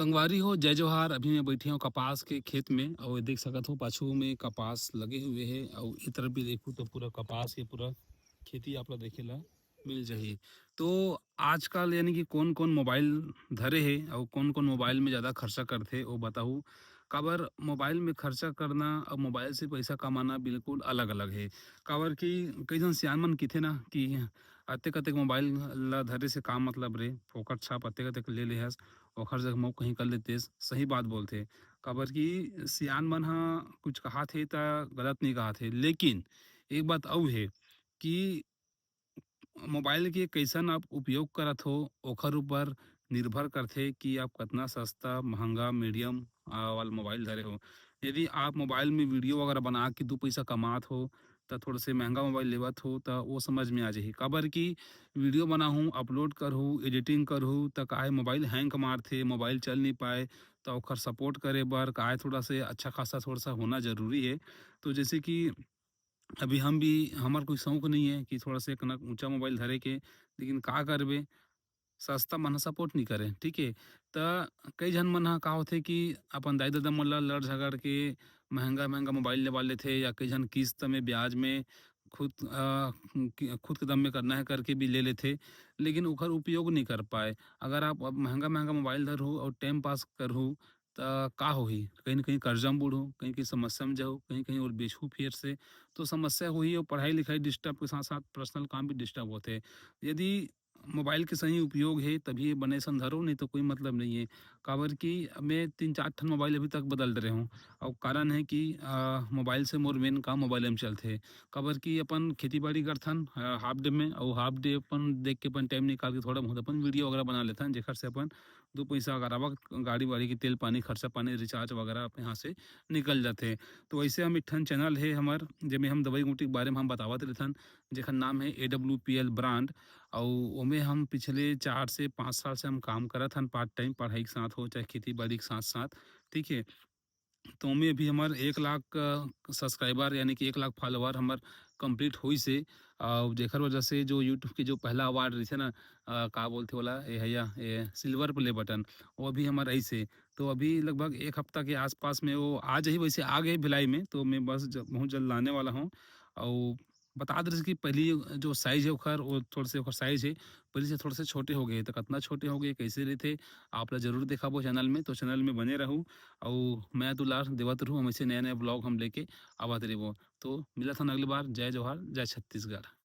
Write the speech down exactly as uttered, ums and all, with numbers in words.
संगवारी हो, जय जोहार। अभी मैं बैठे हूँ कपास के खेत में, और देख सकत हो पाछू में कपास लगे हुए है, और ये तरफ भी देखू तो पूरा कपास के पूरा खेती आप ला देखे ला मिल जाही। तो आजकल यानी कि कौन कौन मोबाइल धरे है और कौन कौन मोबाइल में ज़्यादा खर्चा करथे, वो बताऊ। काबर मोबाइल में खर्चा करना और मोबाइल से पैसा कमाना बिल्कुल अलग अलग है। काबर कि कई झन सियान मन किथे ना कि अतेक अतेक मोबाइल ला धरे से का मतलब रे, फोकट छाप अतेक अतेक ले ले हस, ओखर जगह मऊ कहीं कर लेतेस। सही बात बोलथे, काबर कि सियान मन ह कुछ कहात हे त गलत नहीं कहात हे, लेकिन एक बात अउ हे कि मोबाइल के कइसन आप उपयोग करत हो, ओखर ऊपर निर्भर करथे कि आप कतना सस्ता, महंगा, मीडियम, आ, वाला मोबाइल धरे हो। यदि आप मोबाइल में वीडियो वगैरह बना के दू पैसा कमात हो, त थोड़ा से महंगा मोबाइल लेवत हो, त वो समझ में आ जाही। काबर कि वीडियो बनाहूँ, अपलोड करहूँ, एडिटिंग करहूँ, त काहे मोबाइल हैंग मारथे, मोबाइल चल नहीं पाए, त ओखर सपोर्ट करे बर काहे थोड़ा से अच्छा खासा थोड़ा सा होना जरूरी है। तो जैसे कि अभी हम भी, हमर कोई शौक नहीं है कि थोड़ा से एक ना ऊंचा मोबाइल धरे के, लेकिन का करबे, सस्ता मन ह सपोर्ट नहीं करे, ठीक है। त कई झन मन ह का होथे कि अपन दाई ददा मन ला लड़ झगड़ के महंगा महंगा मोबाइल लेवा लेथे, या कई झन किस्त में, ब्याज में, खुद अ, कि-, खुद के दम में करना है करके भी ले लेथे, लेकिन ओखर उपयोग नहीं कर पाए। अगर आप अब महंगा महंगा मोबाइल धरहू और टाइम पास करहू, त का होही? कहीं ना कहीं कर्जा में बूड़हू, कहीं कहीं समस्या में जाहू, कहीं कहीं और बेचहू फिर से, तो समस्या होही और पढ़ाई लिखाई डिस्टर्ब के साथ साथ पर्सनल काम भी डिस्टर्ब होथे। यदि मोबाइल के सही उपयोग हे तभी ये बने सन धरो, नहीं तो कोई मतलब नहीं है। काबर कि मैं तीन चार ठन मोबाइल अभी तक बदल रहे हूँ, और कारण है कि आ, मोबाइल से मोर मेन काम मोबाइल में चलथे। काबर कि अपन खेती बाड़ी करथन हाफ डे में, और हाफ डे अपन देख के अपन टाइम निकाल के थोड़ा बहुत अपन वीडियो वगैरह बना लेथन, जेकर से अपन दो पैसा अगर आवक, गाड़ी वाड़ी के तेल पानी, खर्चा पानी, रिचार्ज वगैरह आप यहाँ से निकल जाथे। तो वैसे हम एक ठन चैनल है हमार, जेमे हम दवाई बूटी के बारे में हम बतावत रहथन, जेकर नाम है A W P L brand. और ओमे हम पिछले चार से पाँच साल से हम काम करत हन, पार्ट टाइम पढ़ाई के साथ हो चाहे खेती बाड़ी के साथ साथ, ठीक है। तो ओमे अभी हमार एक लाख सब्सक्राइबर यानी कि एक लाख फॉलोअर हमार कंप्लीट होइस हे। और जेकर वजह से जो यूट्यूब के जो पहला अवार्ड रहिथे ना, अ, का बोलथे ओला, ए हैया, ए सिल्वर प्ले बटन, वो अभी हमार आइस हे। तो अभी लगभग एक हफ्ता के आसपास में वो आ जाही, वैसे आ गए भिलाई में, तो मैं बस ज-, बहुत जल्द लाने वाला हूँ। और बता दे कि पहली जो साइज है ओखर, वो थोड़ा से ओखर साइज है पहले से थोड़ा से छोटे हो गए, तो कितना छोटे हो गए, कैसे रहते, आप ला जरूर दिखाबो चैनल में। तो चैनल में बने रहू, और मैं दुलार देवत रहू, हम ऐसे नया नया ब्लॉग हम लेके आवत रहबो। तो मिलत हन अगली बार। जय जोहार, जय छत्तीसगढ़।